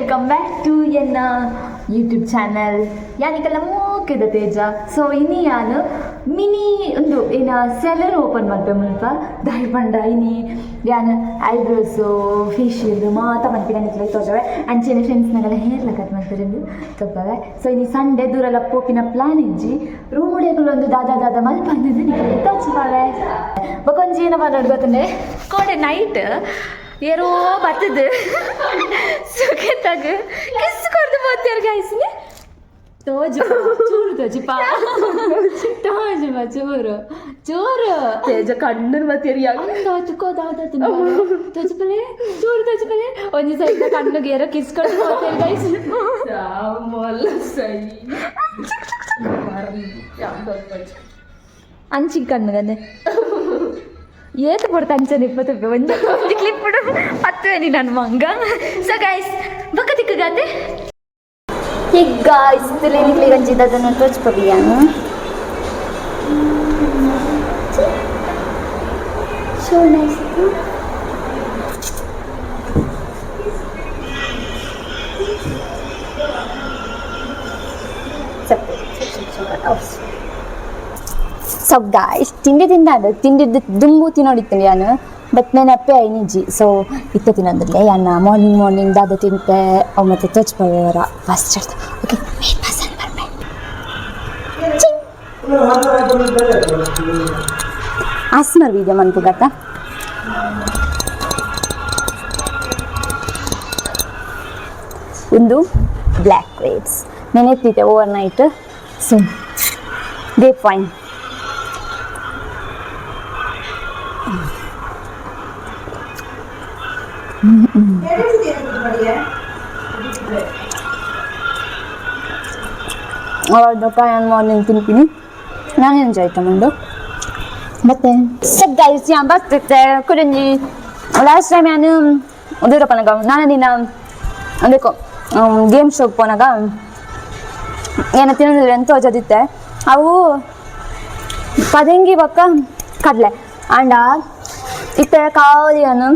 Welcome back to ಎನ್ನ YouTube channel ಯಾನಿಕಲ್ಲ ಮೋಕೆದ ತೇಜ. So ಇನಿ ಯಾನು ಮಿನಿ ಒಂದು ಏನ ಸೆಲೂನ್ ಓಪನ್ ಮಲ್ಪೆ ಮುಲ್ಪ ದಾಯಿ ಪಂಡ ಇನಿ ಯಾನ್ ಐಬ್ರೋಸು ಫೇಶಿಯಲ್ ಮಾತ ಮನ್ಪಿನ ನಿಕ್ಲೆ ತೋಜವೆ ಅಂಚೆನೆ ಫ್ರೆಂಡ್ಸ್ ನಗಲ ಹೇರ್ಲ ಕಟ್ ಮಲ್ಪೆರೆಂದು ತೋಪವೆ. ಸೊ ಇನಿ ಸಂಡೆ ದೂರಲ ಪೋಪಿನ ಪ್ಲಾನ್ ಇಜ್ಜಿ ರೂಮ್ ಒಂದು ದಾದಾ ದಾದಾ ಮಲ್ಪ ಅಂದಿದ್ದು ನಿಕ್ಲೆ ತೋಚುಪವೆ. ಬೊಕೊಂಜಿ ಏನ ಮಾಡೋದು ಗೊತ್ತಂಡೆ ಕೋಡೆ ನೈಟ್ ಏರೋ ಬರ್ತದೆ ಸುಖೆತ್ತಾಗ ಕಿಸ್ ಕೊಡ್ದು ಬೋತ್ಯಾರ ಗಾಯ್ಸ್ನಿ ತೋಜು ಚೂರು ತೋಜಿಪ ತೋಜುಪ ಚೂರು ಚೂರು ತೇಜ ಕಣ್ಣು ಮತ್ತೆ ತೋಚುಕೋ ದಾದ ತೋಜುಪಲೆ ಚೂರು ತೋಜುಪಲೆ ಒಂಜಿ ಸೈಡ್ ಕಣ್ಣುಗೆ ಏರೋ ಕಿಸ್ ಕೊಡ್ದು ಬೋತ್ಯಾರ ಗಾಯ್ಸ್. ಸೈ ಅಂಚಿ ಕಣ್ಣುಗಂದೆ ಏತ್ ಕೊಡ್ತ ಅಂಚನೆ 20 ಒಂದು ಒಂದು ಕ್ಲಿಪ್ ಪತ್ತುವೆ ನಾನು ಮಂಗ. ಸೊ ಗೈಸ್ ಬಕ್ಕ ತಿಕ್ಕಗತ್ತೆ ಈಗ guys ಗಂಜಿದ್ದದನ್ನು ತೋಚ್ಪಬಿಯಾನು. So nice. So guys ತಿಂಡಿ ತಿಂದಾದ ತಿಂಡಿದ್ದು ದುಂಬು ತಿನ್ನೋಡಿತ್ತು ನಾನು ಬಟ್ ನೆನಪೆ ಐನಿಜಿ. ಸೊ ಇತ್ತ ತಿನ್ನೋದಿಲ್ಲ ಯಾನ ಮಾರ್ನಿಂಗ್ ಮಾರ್ನಿಂಗ್ ದಾದ ತಿಂತೆ ಅವು ಮತ್ತೆ ತೋಚ್ಪವರ first. Okay main ಪಸಂದ್ ಬರ್ಬೆ. ಆಸ್ಮರ್ ವಿಡಿಯೋ ಮನ್ಪುಗತ್ತ ಒಂದು ಬ್ಲ್ಯಾಕ್ ಗ್ರೇಪ್ಸ್ ನೆನೆತ್ತಿದ್ದೆ over night. So grape wine ಅವಳದಕ್ಕ ನಾನು ಮಾರ್ನಿಂಗ್ ತಿಂತೀನಿ ನಾನು ಎಂಜಾಯ್ ತಗೊಂಡು ಮತ್ತೆ ಗೈಸ್ ಯಾ ಬರ್ತದೆ ಕುಡಂಜಿ. ಲಾಸ್ಟ್ ಟೈಮ್ ನಾನು ಉದರ ಪನಗ ನಾನು ನಿನ್ನ ಅದಕ್ಕೂ ಗೇಮ್ ಶೋಗೆ ಪೋನಾಗ ಏನ ತಿನ್ನೋದಿಲ್ಲ ಅಂತ ತೋಜದಿತ್ತೆ ಅವು ಪದಂಗಿ ಬೊಕ್ಕ ಕಡಲೆ ಅಂಡ ಇತ್ತೆ ಕಾವಲಿಯನ್ನು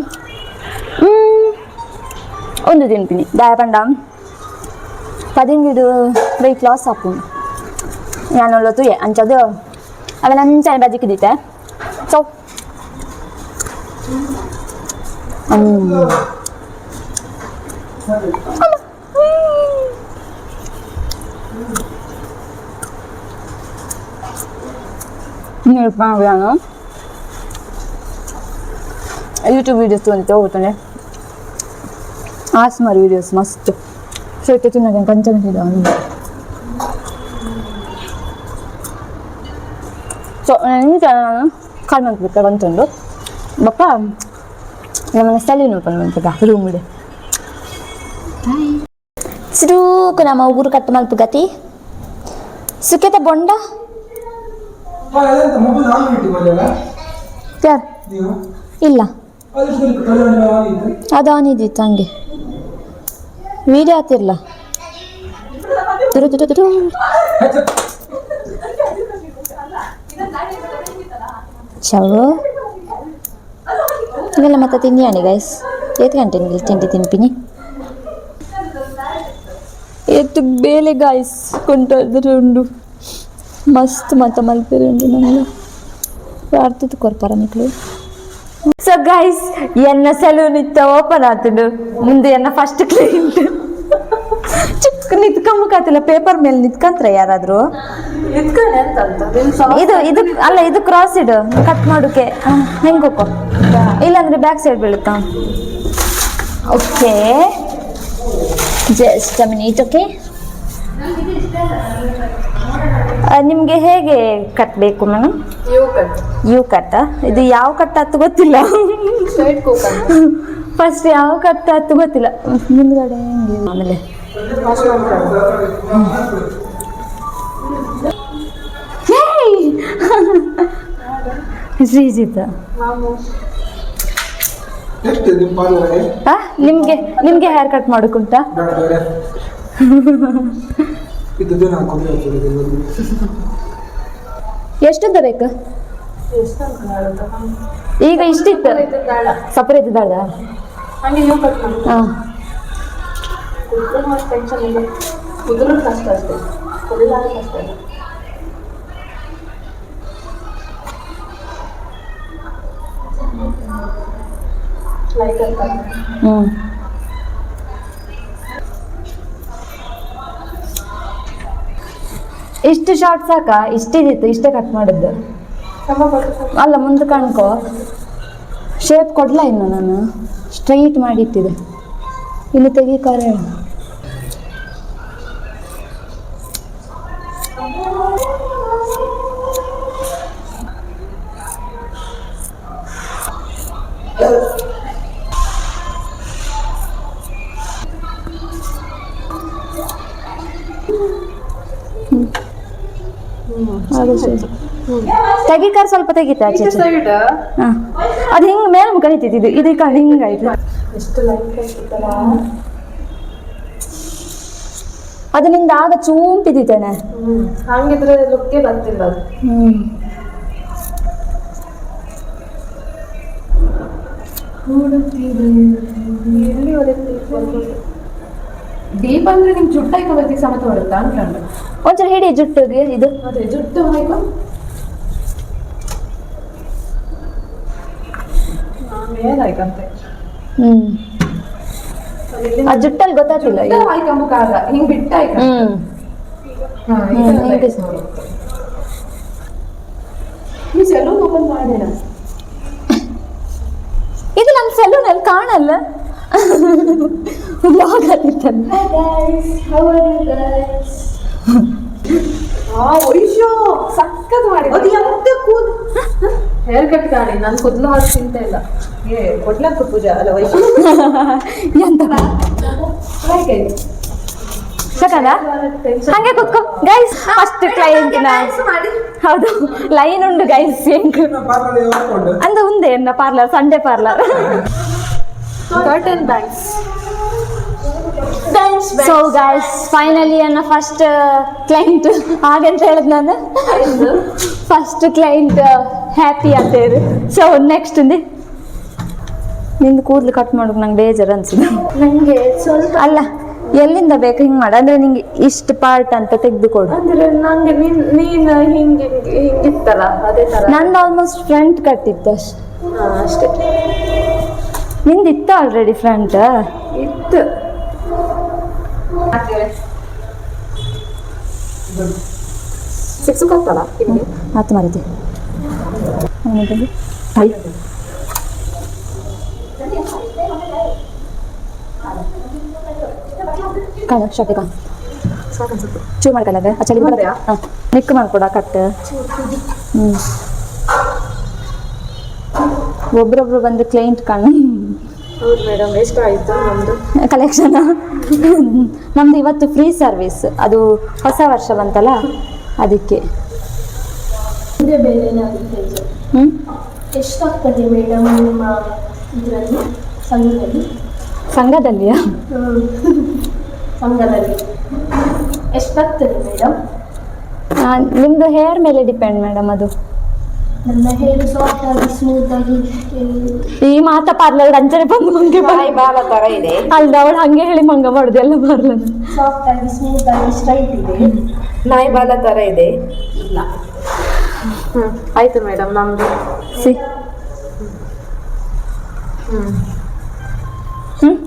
ಒಂದು ತಿನ್ಪಿನಿ ದಾಯ ಪಂಡ ಪದಿಂಗಿಡು ವೆಯ್ಟ್ ಲಾಸ್ ಆಪುಂಡು ಯಾನೊಲ್ಲ ತೂಯೆ ಅಂಚದು ಅವೆಲ್ಲ ಅಂಚನೆ ಬದಿಕಿದಿತ್ತೆ. ಸೊ ನಾನು ಯೂಟ್ಯೂಬ್ ವೀಡಿಯೋಸ್ ಅಂತ ಹೋಗ್ತಾನೆ ಆಸ್ಮಾರ್ ವೀಡಿಯೋಸ್ ಮಸ್ತ್. ಸೊ ಇತ್ತೆ ತಿನ್ನೋಕೆ ಕಂಚನ ಸೊ ಇಂಚ ನಾನು ಕಾಲ್ ಮಂತ್ ಬಂತುಂಡು ಬೊಕ್ಕ ನಮ್ಮನೆ ಸಲೂನ್ ಓಪನ್ ಮಲ್ಪುಗ ರೂಮ್ ಇದೆ ಸುರುಕು ನಮ್ಮ ಉಗುರು ಕಟ್ ಮಲ್ಪುಗತಿ ಸುಖೇತ ಬೊಂಡ. ಯಾರು ಇಲ್ಲ ಅದು ಆನ್ ಇದ್ದಿತ್ತು ಹಂಗೆ ವಿಡಿಯೋ ಆತಿರ್ಲ ತುರು ತುರು ತುರು ಚವು ಇವೆಲ್ಲ ಮತ್ತೆ ತಿಂದಿಯಾನಿ ಗೈಸ್. ಏತ್ ಗಂಟೆ ನಿಲ್ಲಿ ತಿಂಡಿ ತಿನ್ಪಿನಿ ಏತ್ ಬೇಲೆ ಗಾಯ್ಸ್ ಕೊಂಟಾದ್ರೆ ಉಂಡು ಮಸ್ತ್ ಮತ ಮಲ್ಪೆರೆ ಉಂಡು ನಂಗೆ ಅರ್ಥದ ಕೊರ್ಪಾರ ನಿಕ್ಲು. ಸೊ ಗೈಸ್ ಎನ್ನ ಸಲೂನ್ ಇತ್ತ ಓಪನ್ ಆತುಂಡು ಮುಂದೆ ಎನ್ನ ಫಸ್ಟ್ ಕ್ಲೈಂಟ್ ಚಿಕ್ಕ ನಿತ್ಕೊಂಬಕಾತಿಲ್ಲ ಪೇಪರ್ ಮೇಲೆ ನಿತ್ಕಂತ್ರ ಯಾರಾದ್ರು. ಇದು ಇದು ಅಲ್ಲ ಇದು ಕ್ರಾಸ್ ಇಡು ಕಟ್ ಮಾಡೋಕೆ ಹೆಂಗ್ ಹೋಗೋ ಇಲ್ಲಾಂದ್ರೆ ಬ್ಯಾಕ್ ಸೈಡ್ ಬೀಳುತ್ತಾ. Okay just a minute. Okay ನಿಮಗೆ ಹೇಗೆ ಕಟ್ ಬೇಕು madam? You cut. You cut. ಇದು ಯಾವ ಕಟ್ ಆತು ಗೊತ್ತಿಲ್ಲ. ಫಸ್ಟ್ ಯಾವ ಕಟ್ ಆತು ಗೊತ್ತಿಲ್ಲ. ಮುಂದ್ಗಡೆ ಹೆಂಗೆ ಆಮೇಲೆ ಶ್ರೀಜಿತ್ ನಿಮ್ಗೆ ನಿಮ್ಗೆ ಹೇರ್ ಕಟ್ ಮಾಡೋಕುಂಟಾ? ಎಷ್ಟುದ್ದ ಬೇಕು? ಈಗ ಇಷ್ಟಿತ್ತು ಸಪರೇಟ್ ಬೇಡ. ಹಾಂ Tension ಇಲ್ಲ, ಕುದುರು ಕಷ್ಟ ಅಷ್ಟೇ, ಕುದಿಲಾಗ ಕಷ್ಟ ಇಲ್ಲ. ಲೈಕ್ ಅಂತ. ಹ್ಞೂ, ಇಷ್ಟು ಶಾರ್ಟ್ ಸಾಕಾ? ಇಷ್ಟಿದಿತ್ತು, ಇಷ್ಟೇ ಕಟ್ ಮಾಡಿದ್ದು. ಅಲ್ಲ, ಮುಂದೆ ಕಾಣ್ಕೋ. ಶೇಪ್ ಕೊಡ್ಲಾ ಇನ್ನು? ನಾನು ಸ್ಟ್ರೈಟ್ ಮಾಡಿಟ್ಟಿದೆ. ಇನ್ನು ತೆಗಿಕಾರೆ ಹೇಳು. ತೆಗಿಕಾರ ಸ್ವಲ್ಪ ತೆಗಿತಾ ಆಚೆ ಈಚೆ. ಸೈಡ್. ಹಾಂ, ಅದು ಹಿಂಗೆ ಮೇಲೆ ಮುಖ ನಿಂತಿತ್ತು. ಇದು ಇದು ಕಾಣ್ ಹಿಂಗಾಯ್ತು. ಎಷ್ಟು ಲೈಕ್ ಆಗ್ತಿತ್ತಲ್ಲ. ಅದು ನಿಂದ ಆಗ ಚೂಂಪಿದಿತ್ತೇನೆ. ಹ್ಮ್, ಹಂಗಿದ್ರೆ ಲುಕ್ಕೇ ಬರ್ತಿಲ್ಲ ಅದು. ಹ್ಞೂ. ಎಲ್ಲಿ ಡೀಪ್ ಅಂದ್ರೆ ನಿಮ್ ಜುಟ್ಟು ಹಾಕೋ ಬರ್ತಿಗೆ ಸಮೇತ ಬರುತ್ತಾ ಅನ್ಕೊಂಡು. ಒಂಚೂರು ಹಿಡಿ ಜುಟ್ಟಿಗೆ ಇದು. ಅದೇ ಜುಟ್ಟು ಹಾಕೋ ಮೇಲೆ ಹಾಕಂತೆ. ಹ್ಞೂ, ಆ ಜುಟ್ಟಲ್ಲಿ ಗೊತ್ತಾಗ್ತಿಲ್ಲ. ಹಾಕಂಬಕ್ಕಾಗಲ್ಲ, ಹಿಂಗ್ ಬಿಟ್ಟ ಹಾಕ. ಹ್ಞೂ. ಹಿಂಗೆ. ಈ ಸೆಲೂನ್ ಓಪನ್ ಮಾಡೋಣ. ಇದು ನಮ್ಮ ಸೆಲೂನ್ ಅಲ್ಲಿ ಕಾಣಲ್ಲ, ವ್ಲಾಗ್ ಆಗಿತ್ತಲ್ಲ. Hi guys, how are you guys? ಆ ವೈಶು ಸಖತ್ ಮಾಡಿ ಅದು ಎಂತ ಕೂದಲು ಹೇರ್ ಕಟ್ ಕಾಣಿ. ನಾನು ಕೂದಲು ಹಾಕಿ ಚಿಂತೆ ಇಲ್ಲ. ಏ ಕೊಡ್ಲಕ್ಕ ಪೂಜಾ ಅಲ್ಲ ವೈಶು. ಎಂತ? ಲೈಕ್ ಆಯ್ತು. ಸಾಕಲ್ಲ, ಹಂಗೆ ಕೂತ್ಕೋ. Guys, first client. ಹೌದು, ಲೈನ್ ಉಂಟು ಗೈಸ್. ಹೆಂಗ್ ಅಂದ ಉಂದೆ ಎನ್ನ parlour, Sunday parlour. Curtain bangs. So guys, finally ನನ್ನ ಫಸ್ಟ್ ಕ್ಲೈಂಟ್ ಹಾಗಂತ ಹೇಳದ್ ನಾನು, first client happy ಅಂತ ಹೇಳಿ. ಸೊ ನೆಕ್ಸ್ಟ್ ఉంది. ನಿಂದು ಕೂದಲು ಕಟ್ ಮಾಡೋಕೆ ನಂಗೆ ಬೇಜಾರು ಅನ್ಸುದು. ನಂಗೆ ಸ್ವಲ್ಪ ಅಲ್ಲ, ಎಲ್ಲಿಂದ ಬೇಕು ಹಿಂಗೆ ಮಾಡು ಅಂದ್ರೆ ನಿಂಗೆ ಇಷ್ಟು ಪಾರ್ಟ್ ಅಂತ ತೆಗೆದುಕೊಡು. ಅಂದ್ರೆ ನಂಗೆ ನೀನ್ ನೀನ್ ಹಿಂಗ್ ಹಿಂಗ್ ಹಿಂಗಿತ್ತಲ್ಲ, ಅದೇ ತರ. ನಂದು almost front cut ಇತ್ತು ಅಷ್ಟೆ. ಹಾ, ಅಷ್ಟೇ. ನಿಂದಿತ್ತು ಆಲ್ರೆಡಿ ಫ್ರಂಟ್. ಇತ್ತು. ಸಿಕ್ಸುಕಾಗ್ತಲ್ಲ ಇಲ್ಲಿ. ಆತು ಮಾರೈತಿ. ಕಾಳು ಶಾಪಿಕ. ಸಾಕನ್ಸುತ್ತೆ. ಚೂರು ಮಾಡ್ಕಲ್ಲ, ಆ ಚಳಿ. ಮಾಡ್ದ್ಯಾ? ಹಾಂ, ನಿಕ್ ಮಾಡ್ಕೊಡ ಕಟ್. ಹ್ಞೂ, ಒಬ್ರೊಬ್ರು ಬಂದು ಕ್ಲೈಂಟ್ ಕಾಣು. ಹೌದು ಮೇಡಮ್, ಎಷ್ಟು ಆಯ್ತು ನಮ್ದು? ಕಲೆಕ್ಷನ್ ನಮ್ದು ಇವತ್ತು ಫ್ರೀ ಸರ್ವಿಸ್. ಅದು ಹೊಸ ವರ್ಷ ಬಂತಲ್ಲ, ಅದಕ್ಕೆ. ಇದೇ ಬೇರೆನೇ ಆಗುತ್ತೆ ಇದು. ಹ್ಞೂ. ಎಷ್ಟಾಗ್ತದೆ ಮೇಡಮ್ ನಿಮ್ಮ ಇದರಲ್ಲಿ, ಸಂಘದಲ್ಲಿ? ಸಂಘದಲ್ಲಿಯಾ? ಸಂಘದಲ್ಲಿ ಎಷ್ಟಾಗ್ತದೆ ಮೇಡಮ್? ನಿಮ್ಮದು ಹೇರ್ ಮೇಲೆ ಡಿಪೆಂಡ್ ಮೇಡಮ್ ಅದು. ನನ್ನ ಹೇರ್ ಸಾಫ್ಟ್ ಆಗಿ ಸ್ಮೂತ್ ಆಗಿ. ಈ ಮಾತ ಪಾರ್ಲರ್ ಅಂಚನೆ ಬಂದು ಮಂಗೆ. ಬಾಯಿ ಬಾಲ ತರ ಇದೆ. ಅಲ್ದ, ಅವಳು ಹಂಗೆ ಹೇಳಿ ಮಂಗ ಮಾಡುದು ಎಲ್ಲ ಪಾರ್ಲರ್. ಸಾಫ್ಟ್ ಆಗಿ ಸ್ಮೂತ್ ಆಗಿ ಸ್ಟ್ರೈಟ್ ಇದೆ. ನಾಯಿ ಬಾಲ ತರ ಇದೆ. ಇಲ್ಲ. ಹ್ಮ್, ಆಯ್ತು ಮೇಡಮ್ ನಮ್ದು. ಸಿ. ಹ್ಮ್. ಹ್ಮ್.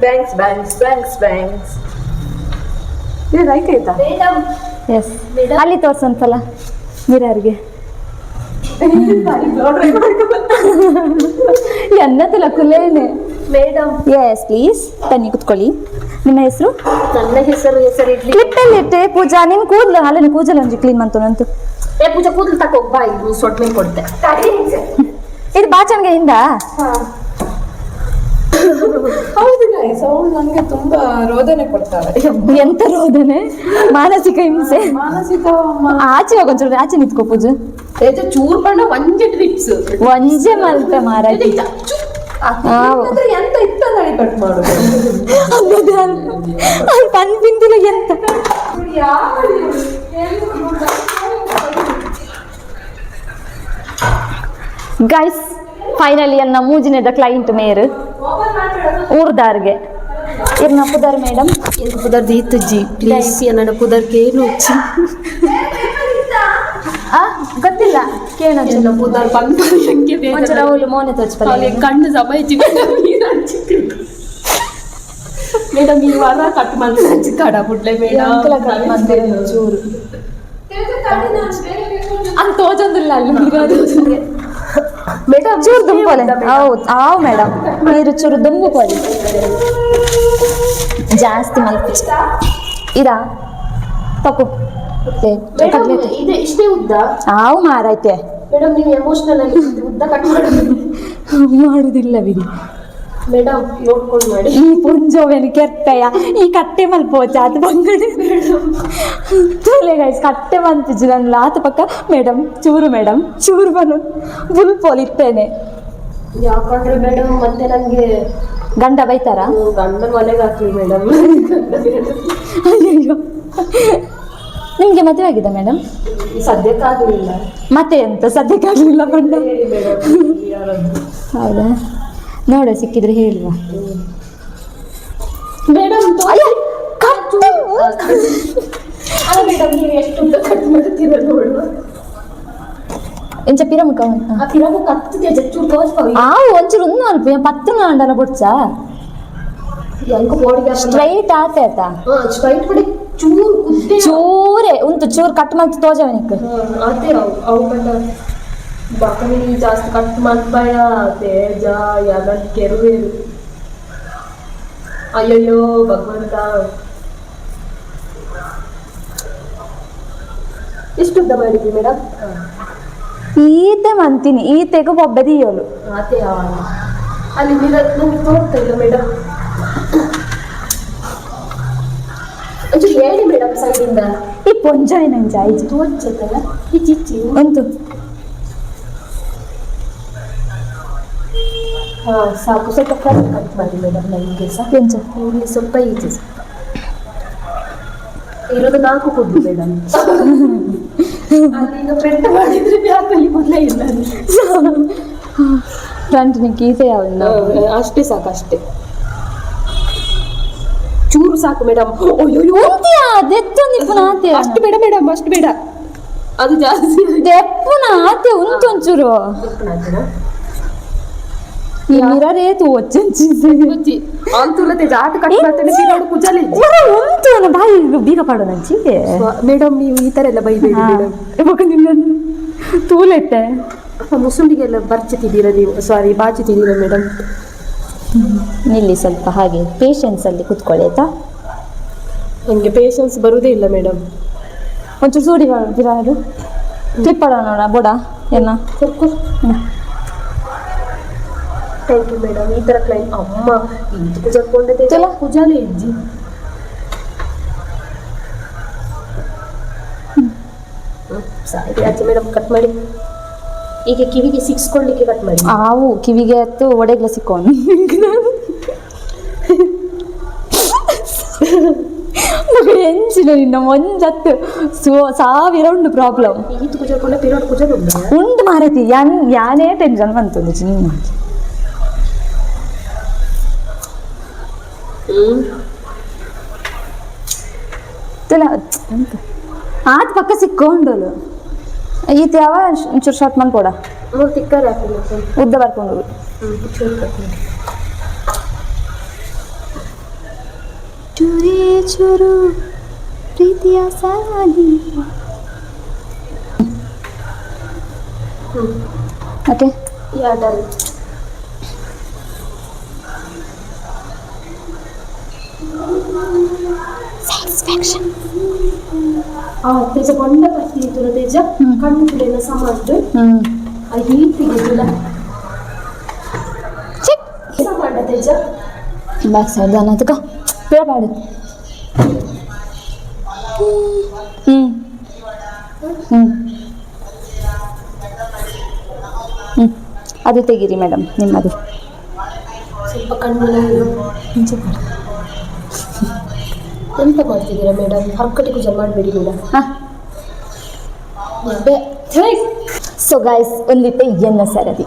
Banks banks banks banks ಇದು ಲೈಕ್ ಆಯ್ತಾ? Madam. S. ಅಲ್ಲಿ ತೋರ್ಸು ಒಂದ್ಸಲ ಮಿರರ್ಗೆ. ಎನ್ನತಿಲ್ಲ ಕುಲೇನೆ. Madam. Yes, please, ಬನ್ನಿ ಕುತ್ಕೊಳ್ಳಿ. ನಿಮ್ಮ ಹೆಸರು? ನನ್ನ ಹೆಸರು ಹೆಸರು ಇಡ್ಲಿ. ಕ್ಲಿಪ್ಪಲ್ಲಿ ಇಟ್ಟೆ ಪೂಜಾ. ನಿನ್ ಕೂದಲು ಅಲ್ಲ, ಕೂದಲು ಒಂಜಿ ಕ್ಲೀನ್ ಮಂತುನಂತು. ಏ ಪೂಜಾ, ಕೂದಲು ತಕೋ ಬಾ, ಇದು ಸೊಟ್ಟ ಮೇಲೆ ಕೊಡ್ತೆ. ಇದು ಬಾಚನ್ಗೆ ಹಿಂದ. ಹೌದು ಗೈಸ್, ಅವಳು ನಂಗೆ ತುಂಬಾ ರೋದನೆ ಕೊಡ್ತಾಳೆ. ಎಂತ ರೋದನೆ? ಮಾನಸಿಕ ಹಿಂಸೆ. ಮಾನಸಿಕ. ಆಚೆ ಹೋಗ್, ಒಂಚೂರು ಆಚೆ ನಿಂತ್ಕೋ ಪೂಜೆ. ಚೂರ್ ಬಣ್ಣ ಒಂಜೆ ಟ್ರಿಪ್ಸ್. ಒಂಜೆ ಮಲ್ಪೆ ಮಾರಾಯ. ಎಂತ ಇತ್ತಲ್ಲ ಕಟ್ ಮಾಡುದು. ಅಲ್ಲಿ ಪನ್ಪಿಂದಿಲ್ಲ ಎಂತ? ಗೈಸ್, ಫೈನಲಿ ಅನ್ನ ಮೂಜಿನೆದ ಕ್ಲೈಂಟ್ ಮೇರ್. ಊರ್ದಾರ್ಗೆ ಇರ್ನ ಪುದರ್ ಮೇಡಮ್. ಎಂತ ಪುದರ್ ದೀತಜ್ಜಿ, ಪ್ಲೀಸ್, ಎನ್ನಡ ಪುದರ್ಗೆ ಏನು ಉಚ್ಚಿ. ಆ, ಗೊತ್ತಿಲ್ಲ ಕೇಳ. ಎನ್ನ ಪುದರ್ ಪಂಪ ಹೆಂಗೆ? ಒಂಚೂರು ಅವಳು ಮೋನೆ ತೋಚ್ಪಲ್ಲ. ಕಣ್ಣು ಸಮಯ ಮೇಡಮ್. ಈ ವಾರ ಕಟ್ ಮಾಡಿ ಕಡ ಬಿಡ್ಲೆ ಮೇಡಮ್. ಚೂರು ಅಂತ ತೋಜೊಂದಿಲ್ಲ ಅಲ್ಲಿ. ಮೇಡಮ್. ಚೂರು ದುಂಬೋಲೆ. ಹೌದು, ಆವ್ ಮೇಡಮ್, ನೀರು ಚೂರು ದುಂಬುಕೋಲಿ, ಜಾಸ್ತಿ ಮಲ್ಪಿ. ಇದಾ ತಕೋ. ಮೇಡಮ್, ಇದೆ ಇಷ್ಟೇ ಉದ್ದ. ಆವು ಮಾರೈತೆ. ಮೇಡಮ್, ನೀವು ಎಮೋಷನಲ್ ಅಲ್ಲಿ ಉದ್ದ ಕಟ್ ಮಾಡೋದು ಮಾಡುದಿಲ್ಲ ಬಿಡಿ. ಮೇಡಮ್, ನೋಡ್ಕೊಂಡು ಮಾಡಿ. ಈ ಪುಂಜೋವೆನ್ ಕೆರ್ಪೆಯ ಈ ಕಟ್ಟೆ ಮಲ್ಪೋಚ ಆತ ಬಂಗಡೆ. ತೂಲೆ ಗೈಸ್, ಕಟ್ಟೆ ಮಂತಿಜ್ಜು ನನ್ನ ಆತ ಪಕ್ಕ. ಮೇಡಮ್ ಚೂರು, ಮೇಡಮ್ ಚೂರು ಬನು ಬುಲ್ಪೋಲ್ ಇತ್ತೇನೆ. ಯಾಕಂದ್ರೆ ಮೇಡಮ್, ಮತ್ತೆ ನಂಗೆ ಗಂಡ ಬೈತಾರ. ಗಂಡನ ಮನೆಗೆ ಹಾಕ್ಲಿ ಮೇಡಮ್. ಅಯ್ಯಯ್ಯೋ, ನಿಮಗೆ ಮದುವೆ ಆಗಿದೆ ಮೇಡಮ್? ಸದ್ಯಕ್ಕಾಗಲಿಲ್ಲ. ಮತ್ತೆ ಎಂತ ಸದ್ಯಕ್ಕೆ ಆಗಲಿಲ್ಲ ಬಣ್ಣ? ಹೇಳಿ ಮೇಡಮ್ ಯಾರಾದ್ರು. ಹೌದಾ, ನೋಡ, ಸಿಕ್ಕಿದ್ರೆ ಹೇಳುವ. ಮೇಡಮ್. ಅಯ್ಯ, ಕಟ್ಟು. ಅಲ್ಲ ಮೇಡಮ್, ನೀವು ಎಷ್ಟು ಉದ್ದ ಕಟ್ ಮಾಡ್ತೀರ ನೋಡುವ. ಎಂಚ ಪಿರಮುಖ. ಆ ಫಿರಮು ಕತ್ತಿದೆ, ಚೂರು ತೋಚ್ಪಾವು. ಆ, ಒಂಚೂರು ಒಂದು ಅಲ್ಪ ಪತ್ತು ಅಂಡಲ ಬುಡ್ಚ. ಎಂಕ ಬೋಡಿಗೆ. ಸ್ಟ್ರೈಟ್ ಆತೆ ಆತ. ಹಾ, ಸ್ಟ್ರೈಟ್ ಬಿಡಿ, ಚೂರು ಕುದ್ದೆ. ಚೂರೆ ಉಂಟು, ಚೂರು ಕಟ್ ಮಂತ್ ತೋಜವನಿಕ್. ಅದೇ ಅವು ಅವು ಬಂದ ಬಕವಿ ಜಾಸ್ತಿ ಕಟ್ ಮಾಡ್ಬಾಯ ತೇಜ ಯಾರ ಕೆರುವೇರು. ಅಯ್ಯಯ್ಯೋ ಭಗವಂತ, ಎಷ್ಟು ಉದ್ದ ಮಾಡಿದ್ವಿ ಮೇಡಮ್? ಈತೆ ಮಂತೀನಿ, ಈತೆಗೂ ಬೊಬ್ಬೆ ದಿಯೋಲು. ಅದೇ, ಅಲ್ಲಿ ಮಿರರ್ ನಮ್ಗೆ ತೋರ್ತಾ ಇಲ್ಲ ಮೇಡಮ್. ಒಂಚೂರು ಹೇಳಿ ಮೇಡಮ್ ಸೈಡಿಂದ. ಈ ಪೊಂಜಾಯ್ ನಂಜ ಆಯ್ತು. ತೋರ್ಚತ್ತಲ್ಲ ಈ ಚಿಚ್ಚಿ. ಉಂಟು. ಹಾ, ಸಾಕು. ಸ್ವಲ್ಪ ಫ್ರಂಟ್ ಕಟ್ ಮಾಡಿ ಮೇಡಮ್ ನನಗೆ ಸಹ. ಎಂಚ? ಇಲ್ಲಿ ಸ್ವಲ್ಪ, ಈಚೆ ಸ್ವಲ್ಪ. ಇರೋದು ನಾಲ್ಕು ಕೂದಲು ಮೇಡಮ್. ಅಲ್ಲಿ ಈಗ ಫ್ರಂಟ್ ಮಾಡಿದ್ರೆ ಬ್ಯಾಕಲ್ಲಿ ಮೊದಲೇ ಇಲ್ಲ. ಫ್ರಂಟ್ ನಿಕ್ ಈತೆ ಯಾವ್ದು? ಅಷ್ಟೇ ಸಾಕು, ಅಷ್ಟೇ, ಚೂರು ಸಾಕು ಮೇಡಮ್. ಅಯ್ಯೋ. ಉಂತಿಯಾ ದೆತ್ತೊಂದಿಪ್ಪುನ ಆತೆ. ಅಷ್ಟು ಬೇಡ ಮೇಡಮ್, ಅಷ್ಟು ಬೇಡ, ಅದು ಜಾಸ್ತಿ. ದೆಪ್ಪುನ ಆತೆ, ಉಂಟು ಒಂಚೂರು. ಈ ಮಿರರೇ ತೂ ಒಚ್ಚಂಚಿ. ಅಂತುಲತೆ ಜಾಟ ಕಟ್ ಮಾಡ್ತಾನೆ ಪಿರೋಡು ಕುಜಲಿ. ಉಂಟು, ನನ್ನ ಬಾಯಿ ಬೀಗ ಪಾಡು ನಂಚಿ. ಮೇಡಮ್, ನೀವು ಈ ತರ ಎಲ್ಲ ಬೈಬೇಡಿ ಮೇಡಮ್. ಇವಾಗ ನಿನ್ನ ತೂಲೆಟ್ಟೆ. ಮುಸುಂಡಿಗೆಲ್ಲ ಬರ್ಚುತ್ತಿದ್ದೀರಾ ನೀವು, ಸಾರಿ, ಬಾಚುತ್ತಿದ್ದೀರಾ ಮೇಡಮ್. ನಿಲ್ಲಿ ಸ್ವಲ್ಪ, ಹಾಗೆ ಪೇಷನ್ಸ್ ಅಲ್ಲಿ ಕೂತ್ಕೊಳ್ಳಿ, ಆಯ್ತಾ? ನನಗೆ ಪೇಷನ್ಸ್ ಬರುವುದೇ ಇಲ್ಲ ಮೇಡಮ್. ಒಂಚೂರು ಸೂಡಿ ಬಿರಾಡು ಕ್ಲಿಪ್ ಮಾಡೋಣ ನೋಡ ಬೋಡ ಏನ. Thank you madam. ಈ ಥರ ಕ್ಲೈಂಟ್ ಅಮ್ಮ ಇಂತ ಕುಜಲ್ಕೊಂಡೆ. ಚಲೋ. ಕುಜಾಲೆ ಇಜ್ಜಿ. ಸರಿ, ಆಯ್ತು ಮೇಡಮ್, ಕಟ್ ಮಾಡಿ. ಈಗ ಕಿವಿಗೆ ಸಿಕ್ಸ್ಕೊಳ್ಳಿಕ್ಕೆ ಕಟ್ ಮಾಡಿ. ಆವು, ಕಿವಿಗೆ ಹತ್ತು ಒಡೆಗ್ಲ ಸಿಕ್ಕೋನು. ಎಂಚಿನ ನಿನ್ನ ಒಂಜತ್ತು ಸೋ ಸಾವಿರ ಉಂಡು ಪ್ರಾಬ್ಲಮ್. ಈತ ಕುಜಲ್ಕೊಂಡೆ ಪಿರೋಡ್ ಕುಜಲ್ ಉಂಟು. ಉಂಡು ಮಾರತಿ, ಯಾನ್ ಯಾನೇ ಟೆನ್ಷನ್ ಬಂತು ನಿನ್ನ. ತುಲ ಎಂತ ಆತ ಪಕ್ಕ ಸಿಕ್ಕೊಂಡೋಲು. ಈತ ಯಾವ ಒಂಚೂರು ಶಾರ್ಟ್ ಮನ್ಕೊಡ. ಮೂರು ತಿಕ್ಕರ್ ಹಾಕಿ. ಉದ್ದ ಬರ್ಕೊಂಡು. ಚೂರು ಕಟ್ ಮಾಡಿ. ಚೂರೇ ಚೂರು ಪ್ರೀತಿಯ ಸಾಲಿ. Okay. Yeah, done. Satisfaction. ಆ ತೇಜ ಬಣ್ಣ ಬರ್ತಿತ್ತು ತೇಜ, ಕಣ್ಣು ಕೂಡ ಎಲ್ಲ ಸಮಾಂಟು. ಹ್ಮ್. ಆ ಹೀಟಿಗೆ ತುಲ. ಚೆಕ್. ಸಮಾಂಡ ತೇಜ. ಬ್ಯಾಕ್ ಸೈಡ್ ಅನ್ನೋದಕ್ಕ ಪಿರಪಾಡು. ಹ್ಮ್ ಹ್ಮ್ ಹ್ಮ್ ಅದು ತೆಗೀರಿ ಮೇಡಮ್, ನಿಮ್ಮದು. ಸ್ವಲ್ಪ ಕಣ್ಣು ಮುಂಚೆ ಮಾಡು. ಎಂತ ಮಾಡ್ತಿದ್ದೀರಾ ಮೇಡಮ್? ಹರ್ಕಟಿ ಪೂಜೆ ಮಾಡಬೇಡಿ ಮೇಡಮ್. ಹಾಂ. ಸೊ ಗೈಸ್, ಒಂದಿತ್ತೆ ಎನ್ನ ಸರದಿ.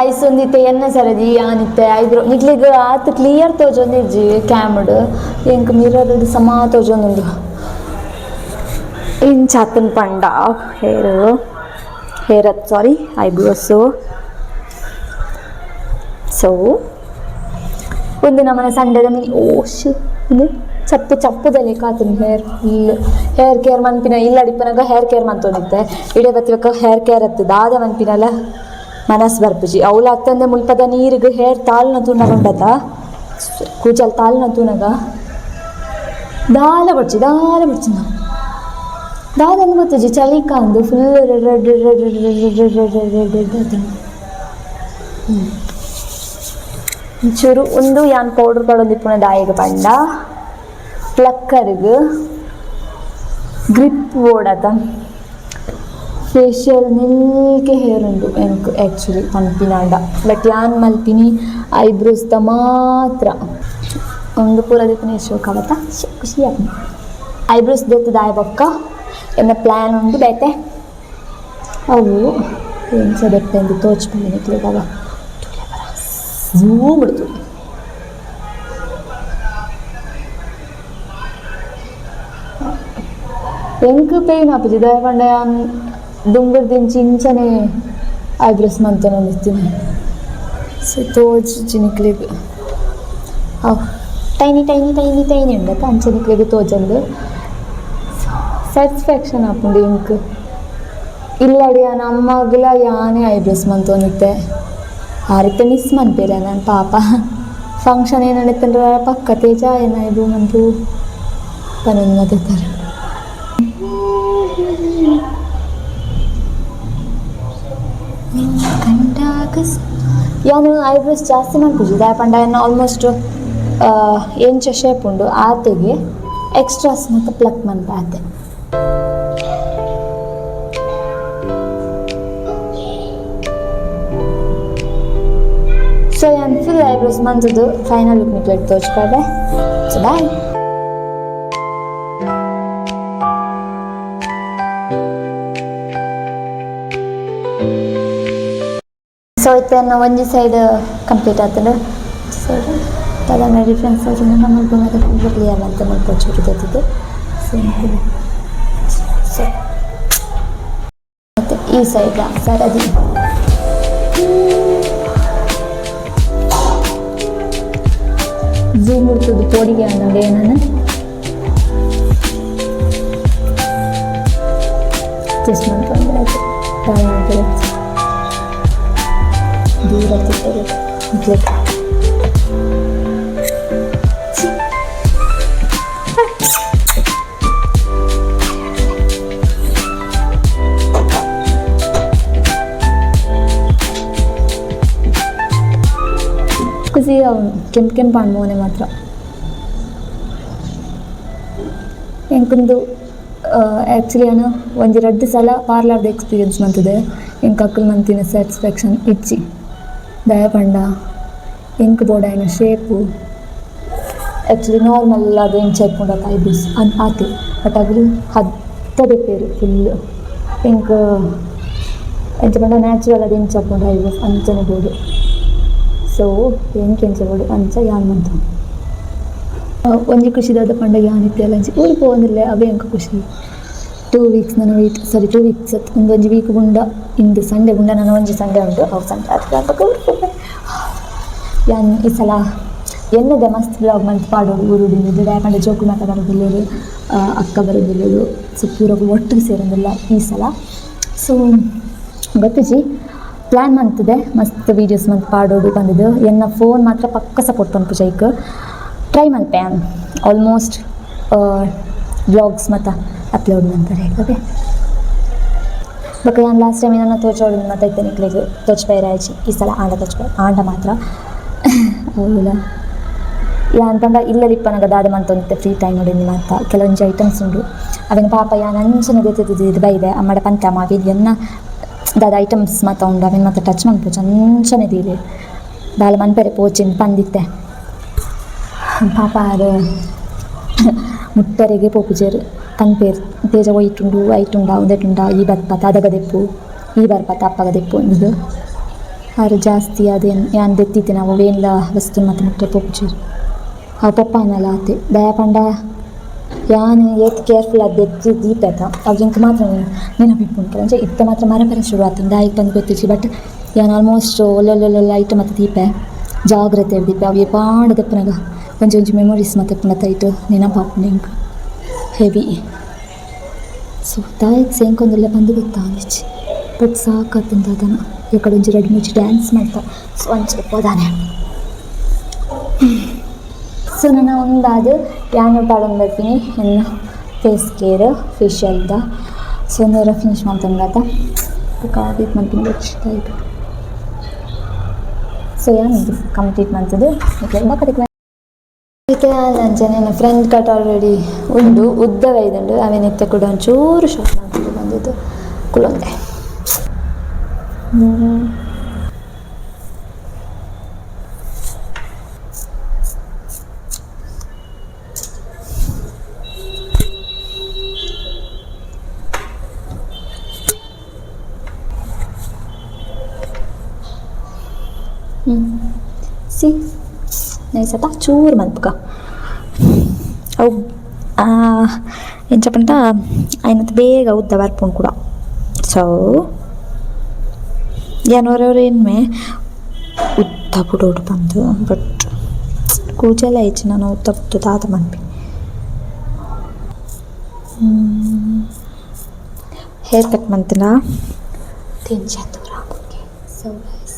Guys ಒಂದಿತ್ತೆ ಎನ್ನ ಸರದಿ ಆನಿತ್ತೆ ಐಬ್ರೋ ನಿಕ್ಲಿಗ್ ಆತ್ ಕ್ಲಿಯರ್ ತೋಜೊಂದಿಜ್ಜಿ ಕ್ಯಾಮ್ಡ್ ಎಂಕ್ ಮಿರರ್ ಸಮ ತೋಜೊಂದುಂಡು ಇಂಚಾತನ್ ಪಂಡ ಹೇರ್ ಹೇರ್ ಅತ್ ಸಾರಿ ಐಬ್ರೋಸು. ಸೊ ಒಂದು ನಮ್ಮನೆ ಸಂಡೆದ ಮಿನಿ ಓಶ್ ಒಂದು ಚಪ್ಪು ಚಪ್ಪುದಲ್ಲಿ ಕಾತುನ್ hair full hair care ಮನ್ಪಿನ ಇಲ್ಲ ಅಡಿಪನಾಗ ಹೇರ್ ಕೇರ್ ಮಂತೊಂದಿತ್ತೆ ಇಡೆ ಬತ್ತಿಬೇಕ ಹೇರ್ ಕೇರ್ ಅತ್ತು ದಾದ ಮನ್ಪಿನಲ್ಲ ಮನಸ್ ಬರ್ಪುಜಿ ಅವಳ ಅತ್ತಂದೆ ಮುಲ್ಪದ ನೀರಿಗೆ ಹೇರ್ ತಾಳ್ನ ತೂನಗ ಉಂಡತ ಕೂಚಲ್ ತಾಳ್ನ ತೂನಗ ದಾಲ ಬಡ್ಚಿ ದಾಲ ಬಡ್ಚಿ ದಾದ ಅಂದ್ ಗೊತ್ತುಜಿ ಚಳಿಕ ಅಂದು full red red red red red red red red red. ಒಂಚೂರು ಒಂದು ಯಾನ್ ಪೌಡರ್ ಪಾಡೊಂದಿಪ್ಪುನ ದಾಯಿಗ ಪಂಡ ಪ್ಲಕ್ಕರ್ಗ್ ಗ್ರಿಪ್ ಬೋಡತ ಫೇಶಿಯಲ್ ನಿಲ್ಕೆ ಹೇರ್ ಉಂಡು ಎಂಕ್ ಆ್ಯಕ್ಚುಲಿ ಪನ್ಪಿನಾಂಡ ಬಟ್ ಯಾನ್ ಮಲ್ಪಿನಿ ಐಬ್ರೋಸ್ ದ ಮಾತ್ರ ಒಂದು ಪೂರ ದೆಪ್ಪುನ ಶೋಕ್ ಅವತ್ತ ಖುಷಿ ಆಪುಂಡು ಐಬ್ರೋಸ್ ದೆತ್ತ್ ದಾಯ ಬೊಕ್ಕ ಎನ್ನ ಪ್ಲ್ಯಾನ್ ಉಂಡು ಬೇತೆ ಅವು ಎಂಚ ದೆಪ್ಪೆಂದು ತೋಚ್ಪುಂಡು ನಿಕ್ಲೆಗ್ ಅವ ಝೂಮ್ ಇಡ್ತು. ಎಂಕ್ ಪೇಯ್ನ್ ಆಪುಜಿ ದಾಯೆ ಪಂಡ ಯಾನ್ ದುಂಬುರ್ದಿಂಚಿ ಇಂಚನೆ ಐಬ್ರೋಸ್ ಮಂತೊಂದಿತ್ತಿನಿ. ಸೊ ತೋಜುಜಿ ನಿಕ್ಲೆಗ್ ಅವು tiny tiny tiny tiny ಉಂಡತ ಅಂಚ ನಿಕ್ಲೆಗ್ ತೋಜಂದು ಸ್ಯಾಟಿಸ್ಫ್ಯಾಕ್ಷನ್ ಆಪುಂಡು ಎಂಕ್. ಇಲ್ಲಡ್ ಯಾನ್ ಅಮ್ಮಗ್ಲ ಯಾನೇ ಐಬ್ರೋಸ್ ಮಂತೊಂದಿತ್ತೆ ಆರಿತ್ತೆ ಮಿಸ್ ಮನ್ಪೆರ್ ನಾನು ಪಾಪ ಫಂಕ್ಷನ್ ಏನಂದ್ರೆ ಪಕ್ಕ ತೇಜ ಏನ ಐಬ್ರೋ ಮನ್ಪು ಪನೊಂದು ಮಾತಾಡ್ತಾರೆ. ಕಂಡಾಗ ಯಾನು ಐಬ್ರೋಸ್ ಜಾಸ್ತಿ ಮನ್ಪುಜಿ ದಾಯೆ ಪಂಡ ಯಾನ್ ಆಲ್ಮೋಸ್ಟ್ ಎಂಚ ಶೇಪ್ ಉಂಡು ಆತೆಗೆ ಎಕ್ಸ್ಟ್ರಾಸ್ ಮತ್ತು ಪ್ಲಕ್ ಮನ್ಪ ಆತೆ. ಸೊ ಯಾನ್ ಫುಲ್ ಐಬ್ರೋಸ್ ಮಂತುದು ಫೈನಲ್ ಲುಕ್ ನಿಕ್ಲೆಗ್ ತೋಜ್ಪಾವೆ. So bye. ಸೊ ಇತ್ತೆ ಒಂಜಿ ಸೈಡ್ ಕಂಪ್ಲೀಟ್ ಆತುಂಡು ಸೈಡ್ ದಾದನ ಡಿಫ್ರೆನ್ಸ್ ತೋಜುಂಡು ಮುಲ್ಪ ಮಾತ ಫುಲ್ ಕ್ಲಿಯರ್ ಮಂತ್ ಮುಲ್ಪ ಚೂರು ದೆತ್ತುದು. ಸೊ ಸೊ ಮತ್ತು ಈ ಸೈಡ್ ಸರದಿ ಝೂಮ್ ಇರ್ತದೆ ಪೋಡಿಗೆ ಅನ್ನೋದು ಏನನ್ನ ಜಸ್ಟ್ ಮಾಡ್ಕೊಂಡು ಆಯ್ತು ದೂರ ಕ್ಲಿಕ್. ಖುಷಿ ಅವನು ಕೆಂಪು ಕೆಂಪು ಮೋನೆ ಮಾತ್ರ. ಎಂಕೊಂದು ಆ್ಯಕ್ಚುಲಿ ನಾನು ಒಂಜಿ ರಡ್ಡ್ ಸಲ ಪಾರ್ಲರ್ದ ಎಕ್ಸ್ಪೀರಿಯನ್ಸ್ ಮಂತುದೆ ಎಂಕ್ ಅಕುಲು ಮಂತಿನ ಸ್ಯಾಟಿಸ್ಫ್ಯಾಕ್ಷನ್ ಇಜ್ಜಿ ದಾಯೆ ಪಂಡ ಎಂಕ್ ಬೋಡಾಯಿನ shape actually normal ಅದು ಎಂಚ ಇಪ್ಪುಂಡತ ಐಬ್ರೋಸ್ ಅನ್ ಆತೆ ಬಟ್ ಅಗುಲು ಹತ್ತ ದೆಪ್ಪೆರ್ ಫುಲ್ ಎಂಕ್ ಎಂಚ ಪಂಡ ನ್ಯಾಚುರಲ್ ಅದು ಎಂಚ ಇಪ್ಪುಂಡು ಐಬ್ರೋಸ್ ಅಂಚನೆ ಬೋಡು. ಸೊ ಎಂಕ್ ಎಂಚ ಬೋಡು ಅಂಚ ಯಾನ್ ಮಂತ ಒಂಜಿ ಖುಷಿ ದಾದ ಪಂಡ ಯಾನ್ ಇತ್ತೆ ಅಂಚಿ ಊರು ಪೋವೊಂದುಲ್ಲೆ ಅವೇ ಎಂಕ್ ಖುಷಿ. 2 ವೀಕ್ಸ್ ನಾನು ವೆಯ್ಟ್ ಸಾರಿ 2 ವೀಕ್ಸ್ ಒಂದೊಂಜಿ ವೀಕ್ ಗುಂಡ ಇಂದು ಸಂಡೆ ಗುಂಡ ನಾನು ಒಂಜಿ ಸಂಡೆ ಉಂಟು ಅವು ಸಂಡೆ ಅತ್ ಊರು ಯಾನ್ ಈ ಸಲ ಎನ್ನದ ಮಸ್ತ್ ವ್ಲಾಗ್ ಮಂತ್ ಪಾಡೋಡು ಊರುಡಿಂದು ದಾಯೆ ಪಂಡ ಜೋಕುಲು ಮಾತ ಬರೋದಿಲ್ಲೆರ್ ಅಕ್ಕ ಬರೋದಿಲ್ಲೆರ್ ಸೊ ಪೂರ ಒಟ್ಟಿಗೆ ಸೇರೊಂದುಲ್ಲ ಈ ಸಲ. ಸೊ ಗೊತ್ತಿಜಿ ಪ್ಲ್ಯಾನ್ ಮಂತುದೆ ಮಸ್ತ್ ವೀಡಿಯೋಸ್ ಮಂತ್ ಪಾಡೋಡು ಬಂದಿದ್ದು ಎನ್ನ ಫೋನ್ ಮಾತ್ರ ಪಕ್ಕ ಸಪೋರ್ಟ್ ಪನ್ಪುಜ ಐಕ್ ಟ್ರೈ ಮಲ್ಪೆ ಯಾನ್ ಆಲ್ಮೋಸ್ಟ್ ವ್ಲಾಗ್ಸ್ ಮಾತ ಅಪ್ಲೋಡ್ ಮಂತಾರೆ ಓಕೆ. ಬೊಕ ಯಾನ್ ಲಾಸ್ಟ್ ಟೈಮ್ ಏನನ್ನ ತೋಚೋಡು ಮಾತ ಇತ್ತೆ ನಿಕ್ಲೆಗ್ ತೋಚ್ಪೈರೆ ಆಯ್ಚಿ ಈ ಸಲ ಆಂಡ ತೋಚ್ಪೈ ಆಂಡ ಮಾತ್ರ ಹೌದಾ ಯಾನ್ ಪಂಡ ಇಲ್ಲದಿಪ್ಪನಗ ದಾದ ಮಂತೊಂದಿತ್ತೆ ಫ್ರೀ ಟೈಮ್ ಉಂಡು ಮಾತ ಕೆಲವೊಂಜಿ ಐಟಮ್ಸ್ ಉಂಡು ಅವೆನ್ ಪಾಪ ಯಾನ್ ಅಂಚನೆ ದೆತ್ತ್ ಬೈದೆ ಅಮ್ಮಡ ಪಂತೆ ಅಮ್ಮ ಅವು ಎನ್ನ ದಾದ ಐಟಮ್ಸ್ ಮಾತ ಉಂಡು ಅವೆನ್ ಮಾತ ಟಚ್ ಮನ್ಪೊಚಿ ಅಂಚನೆ ದೀಲೆ ದಾಲ ಮನ್ಪೆರೆ ಪೋಚಿನ್ ಪಂದಿತ್ತೆ ಪಾಪ ಆರ್ ಮುಟ್ಟರೆಗೆ ಪೋಪುಜೆರ್ ಪನ್ಪೆರ್ ತೇಜ ಒಯ್ಟುಂಡು ಐಟುಂಡ ಉಂದೆಟುಂಡ ಈ ಬರ್ಪತ ಅದಗ ದೆಪ್ಪು ಈ ಬರ್ಪತ ಅಪ್ಪಗ ದೆಪ್ಪು ಇಂದು. ಆರು ಜಾಸ್ತಿ ಅದೇನು ಯಾನ್ ದೆತ್ತಿತ್ತೆ ನಾವು ವೇನ್ಲ ವಸ್ತು ಮತ್ತು ಮುಟ್ಟೆ ಪೊಪ್ಪುಚೇರು ಅವು ಪೊಪ್ಪಾನಲ್ಲ ಆತೆ ದಯಾ ಪಂಡ ಯಾನ್ ಏತ್ ಕೇರ್ಫುಲ್ ಅದು ದೆತ್ತಿ ದೀಪೇತ ಅವು ಎಂಕ್ ಮಾತ್ರ ನೆನಪಿಪ್ಪುಂಡು ಅಂಚ ಇತ್ತೆ ಮಾತ್ರ ಮರಪೆರೆ ಶುರು ಆತುಂಡು ದಾಯೆಗ್ ಪಂದ್ ಗೊತ್ತಿಜ್ಜಿ ಬಟ್ ಯಾನ್ ಆಲ್ಮೋಸ್ಟ್ ಒಲ್ಲೊಲ್ಲೊಲ್ಲ ಐಟಮ್ ಮಾತ ದೀಪೆ ಜಾಗ್ರತೆ ದೀಪೆ ಅವು ಪಾಂಡ ದೆಪ್ಪುನಗ ಒಂಜಿ ಒಂಜಿ ಮೆಮೊರೀಸ್ ಮಾತ ಇಪ್ಪುಂಡು ಐಟ್ ನೆನಪಾಪುಂಡು ಎಂಕ್ ಹೆವಿ. ಸೊ ದಾಯೆಗ್ ಸೇಂಕೊಂದುಲ್ಲೆ ಪಂದ್ ಗೊತ್ತಾಂದಿಜ್ಜಿ ಬಟ್ ಸಾಕಾತುಂಡು ದಾದನ ಎಕಡೆ ಒಂಜಿ ರಡ್ಡ್ ಮೂಜಿ ಡ್ಯಾನ್ಸ್ ಮಲ್ತ ಸೊ ಅಂಚ ಪೋದಾನೆ. ಸೊ ನನ ಒಂದಾದ್ ಯಾನ್ ಪಾಡೊಂದು ಬರ್ಪಿನಿ ಎನ್ನ ಫೇಸ್ ಕೇರ್ ಫೇಶಿಯಲ್ದ. ಸೊ ಒಂದರ ಫಿನಿಶ್ ಮಲ್ತೊಂದು ಬೊಕ ಇದು ಮಲ್ಪಿನ ಬೊರ್ಚಿ. ಸೊ ಯಾನ್ ಇದು ಕಂಪ್ಲೀಟ್ ಮಲ್ತುದು ಬೊಕ ತಿಕ್ಕುವೆ. ಇತ್ತೆ ಅಂಚನೆ ಎನ್ನ front cut already ಉಂಡು ಉದ್ದ ಬೈದುಂಡು ಅವೆನ್ ಇತ್ತೆ ಕೂಡ ಒಂಚೂರು ಶಾರ್ಟ್ ಮಲ್ತುದು ಬಂದಿದ್ದು ಕುಲೊಂದೆ. ಸಿ ನೈಸ್ ಅತ್ತ ಚೂರು ಮಲ್ಪುಗ ಅವು ಎಂಚ ಪಂಡ ಐನತ್ ಬೇಗ ಉದ್ದ ಬರ್ಪುಂಡು ಕೂಡ. ಸೊ ಯಾನ್ ಒರ ಎನ್ಮೆ ಉದ್ದ ಬುಡೋಡು ಪಂದ್ ಬಟ್ ಕೂಜಲ ಇಜ್ಜಿ ನನ ಉದ್ದ ಬುಡ್ದು ದಾದ ಮನ್ಪಿ. ಹೇರ್ ಕಟ್ ಮಂತಿನ ದೂರ okay. So guys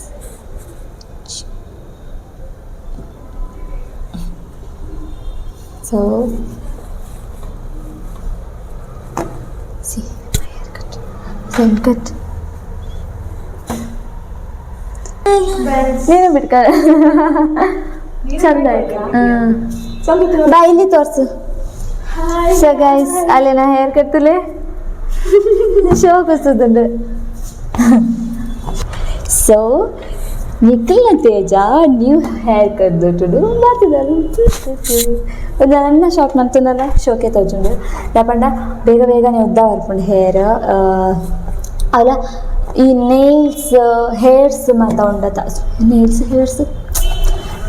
so see my hair cut, front cut. ನೀನು ಬಿಟ್ಕ ಚಂದ ಆಯ್ತು. ಬಾ ಇಲ್ಲಿ ತೋರ್ಸು. ಸೊ ಗೈಸ್ ಅಲ್ಲಿನ ಹೇರ್ ಕಟ್ಟಲೆ ಶೋಕ್ ವಸ್ತುದುಂಡು. ಸೊ ನಿಖಿಲ್ನ ತೇಜ new hair cut ದೊಡ್ಡದು ಬಾತಿದಾರು ಒಂದು ನನ್ನ ಶಾರ್ಟ್ ಮಂತುನಲ್ಲ ಶೋಕೆ ತೋಜುಂಡು. ದಾಪಂಡ ಬೇಗ ಬೇಗನೆ ಉದ್ದ ಬರ್ಪುಂಡು ಹೇರ್. ಅಲ್ಲ ಈ ನೇಲ್ಸ್ ಹೇರ್ಸ್ ಮಾತ ಉಂಡತ ನೇಲ್ಸ್ ಹೇರ್ಸ್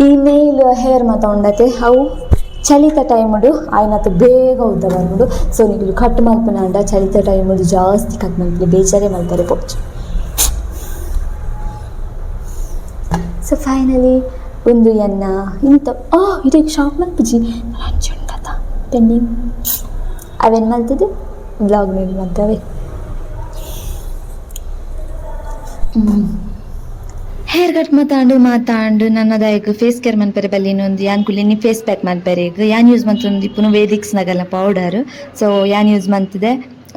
ಈ ನೇಲ್ ಹೇರ್ ಮಾತ ಉಂಡತೆ ಅವು ಚಳಿತ ಟೈಮುಡು ಆಯ್ನತ್ ಬೇಗ ಉದ್ದ ಬರ್ಪುಂಡು. ಸೊ ನಿಕುಲು ಕಟ್ ಮಲ್ಪುನಾಂಡ ಚಳಿತ ಟೈಮುಡು ಜಾಸ್ತಿ ಕಟ್ ಮಲ್ಪುಲೆ ಬೇಜಾರೇ ಮಲ್ಪರೆ ಪೋಚು. ಸೊ ಫೈನಲಿ ಒಂದು ಎನ್ನ ಇಂತ ಇಡೀ ಶಾಪ್ ಮಲ್ಪುಜಿ ಅಂಚ ಉಂಡತ ಪೆಂಡಿಂಗ್ ಅವೇನು ಮಲ್ತದೆ ಬ್ಲಾಗ್ ಮೇಲ್ ಮಲ್ತವೆ. ಹೇರ್ ಕಟ್ ಮಾತಾಂಡು ಮಾತಾಂಡು ನನ್ನದಾಯಕ್ ಫೇಸ್ ಕೇರ್ ಮನ್ಪೆರೆ ಬಲ್ಲಿ ಇನ್ನೊಂದು ಯಾನ್ ಕುಲ್ಲಿನಿ ಫೇಸ್ ಪ್ಯಾಕ್ ಮನ್ಪೆರೆ ಈಗ ಯಾನ್ ಯೂಸ್ ಮಂತೊಂದು ಇಪ್ಪುನು ವೇದಿಕ್ಸ್ ನಗಲ್ನ ಪೌಡರ್. ಸೊ ಯಾನ್ ಯೂಸ್ ಮಂತಿದೆ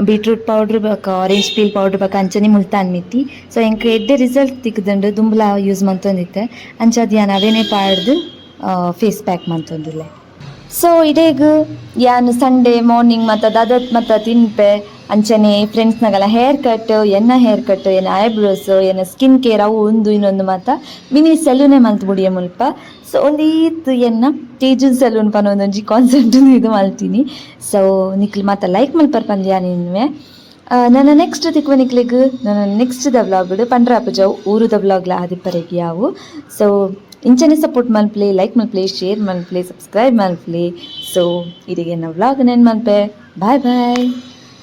ಬೀಟ್ರೂಟ್ ಪೌಡ್ರ್ ಬೊಕ orange peel powder ಬೊಕ ಅಂಚನೆ ಮುಲ್ತಾನ್ ಮಿತ್ತಿ. ಸೊ ಎಂಕ್ ಎಡ್ಡೆ ರಿಸಲ್ಟ್ ತಿಕ್ದುಂಡು ದುಂಬುಲ ಯೂಸ್ ಮಂತೊಂದಿತ್ತೆ ಅಂಚಾದ್ ಯಾನ್ ಅವೇನೇ ಪಾಡ್ದು ಫೇಸ್ ಪ್ಯಾಕ್ ಮಂತೊಂದುಲ್ಲೆ. ಸೊ ಇಡೇಗ್ ಯಾನ್ ಸಂಡೇ ಮಾರ್ನಿಂಗ್ ಮತ್ತ ದಾದತ್ ಮತ್ತ ತಿನ್ಪೆ ಅಂಚನೆ ಫ್ರೆಂಡ್ಸ್ನಾಗೆಲ್ಲ ಹೇರ್ ಕಟ್ ಎನ್ನ ಹೇರ್ ಕಟ್ ಎನ್ನ ಐಬ್ರೋಸ್ ಎನ್ನ ಸ್ಕಿನ್ ಕೇರ್ ಅವು ಒಂದು ಇನ್ನೊಂದು ಮಾತ ಮಿನಿ ಸೆಲೂನೆ ಮಲ್ತ್ ಬುಡಿಯ ಮುಲ್ಪ. ಸೊ ಒಂದು ಈತ್ ಎನ್ನ ತೇಜನ್ ಸೆಲೂನ್ ಪನ ಒಂದೊಂಜಿ ಕಾನ್ಸೆಪ್ಟ್ ಇದು ಮಲ್ತೀನಿ. ಸೊ ನಿಕ್ಲು ಮಾತ ಲೈಕ್ ಮಲ್ಪರ್ ಪಂದ್ ಯಾನ್ ಎನ್ನುವೆ. ನನ್ನ ನೆಕ್ಸ್ಟ್ ತಿಕ್ಕುವ ನಿಕ್ಲೆಗ್ ನನ್ನ next the vlog ಪಂಡ್ರಾಪು ಜಾವು ಊರುದ ವ್ಲಾಗ್ಲ ಆದಿಪ್ಪರೆಗ್ ಯಾವು. ಸೊ ಇಂಚನೆ ಸಪೋರ್ಟ್ ಮಲ್ಪ್ಲೆ ಲೈಕ್ ಮಲ್ಪ್ಲೆ ಶೇರ್ ಮಲ್ಪ್ಲೆ ಸಬ್ಸ್ಕ್ರೈಬ್ ಮಲ್ಪ್ಲೆ. ಸೊ ಇರಿಗೆ ನನ್ನ ವ್ಲಾಗ್ ನೆನ್ ಮಲ್ಪೆ. Boy boy.